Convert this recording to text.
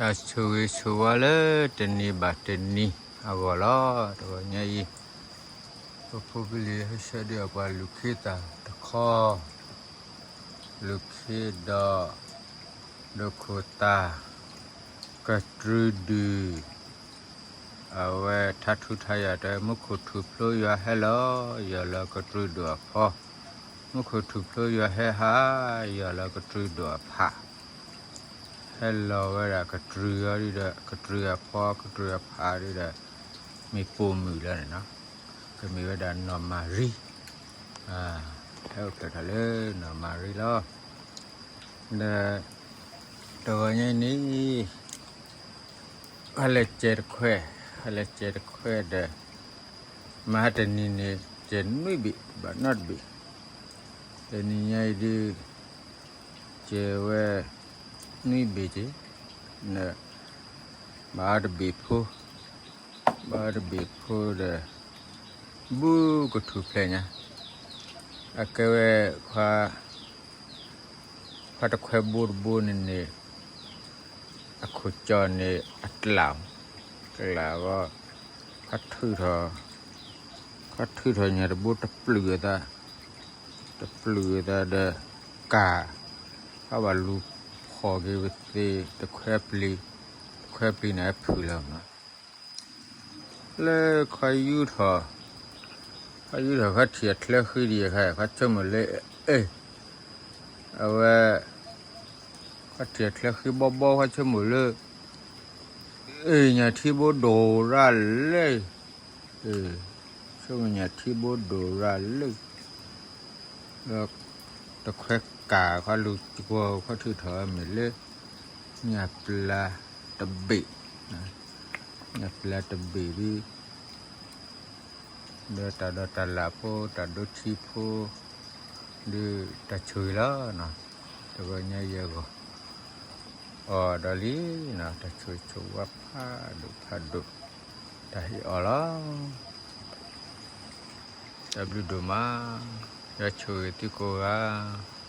တၢ်ဆိၣ်ဂ့ၤဆိၣ်ဝါလၢတနံၤဘၣ်တနံၤအဂီၢ်လီၤ. တဂီၤညါအံၤ ပဖိပလံၤဟဲဆှၢဒံးအပှၤလူၤခ့သၣ်တခီ, လူၤခ့ဒီး ဒိခိၣ်သၣ် ကတြူဒုၣ် အဝဲထါထူထါယွၤတဲ မူခိၣ်ထူၣ်ဖျိယွၤဟဲလီၤ ယီၢ်လၢကတြူဒိၣ်အဖီ, မူခိၣ်ထူၣ်ဖျိယွၤဟဲဟး ယီၢ်လၢကတြူဒိၣ်အဖီ, ဟဲလီၤဝဲဒၣ်ကတြူအီၤဒီး ကတြူအဖီ ကတြူအဖီဒီး မ့ၢ်ပိာ်မုၣ်လီၤန့ၣ်နီၤ, ကမ့ၢ်ဝဲဒၣ်နီၢ်မၤရံ, ဟဲအိၣ်ဖျဲၣ်ထီၣ်လၢနီၢ်မၤရံလီၤ. ဒီး တဂီၤညါအံၤန့ၣ် ဟဲလၢစဲးတခွဲး, ဟဲလၢစဲးတခွဲးဒီး မဟါတနံၤန့ၣ် စဲးနွံဘ့ၣ် ဘၣ်နီတဘ့ၣ်, တနံၤညါအံၤဒုး စဲးဝဲ နွံဘ့ၣ်က့ၤ, ဘၣ်အီၤတဘ့ၣ်ဖိ, ဘၣ်အီၤတဘ့ၣ်ဖိဒီး ဘူးကထူၣ်ဖျဲးညါ, အကဲဝဲ ခွါတခွဲးဘိတဘိန့ၣ်န့ၣ် အခိၣ်ကၠီန့ၣ်အကျး, ကျးအဂီၢ် ခီထုးထီၣ်, ခီထုးထီၣ်ညါတဘိတပျုာ်အသး, တပျုာ်အသးဒီး ကၢ် ခီဘၣ်လူၤဖီၣ်က့ၤဝဲသ့ၣ် တခွဲးပျံၤ, တခွဲးပျံၤန့ၣ်အဖုၣ်လီၤမး လၢခီယူထီၣ်, ခီယူထီၣ်ခီထံၣ်အချၢဃံဒံးအခါ ခီဆိကမိၣ်လၢ အ့ၣ်, အဝဲ ခီထံၣ်အချၢဃံဘီဘီ ခီဆိကမိၣ်လၢ အ့ၣ် ညၣ်ထံဘိဒိၣ်ရၣ်လၢ, ဆိကမိၣ်ညၣ်ထံဘိဒိၣ်ရၣ်လၢ ဒီးတခွဲးကၢ်ခီလူၤကွီၤခီထုးထီၣ်အမ့ၢ်လၢ ညၣ်ပျၢ်တဘ့ၣ်, ညၣ်ပျၢ်တဘ့ၣ်ဒုး ဒီးတၢ်ဒီးတၢ်လၢ်ဖိ တၢ်ဒိထံဖိ ဒုးတၢ်ဆိၣ်ဂ့ၤလီၤ. တဂီၤညါယဲၢ်ဂီၤ အီၣ်ဒီးလံနီၤ တၢ်ဆိၣ်ဂ့ၤဆိၣ်ဝါဖးဒိၣ်ဖးဒိၣ် တၢ်ဟ့ၣ်အီၣ်လီၤ. တၢ်ဘျုးဒိၣ်မး, ယွၤဆိၣ်ဂ့ၤသုကိးဂၤ.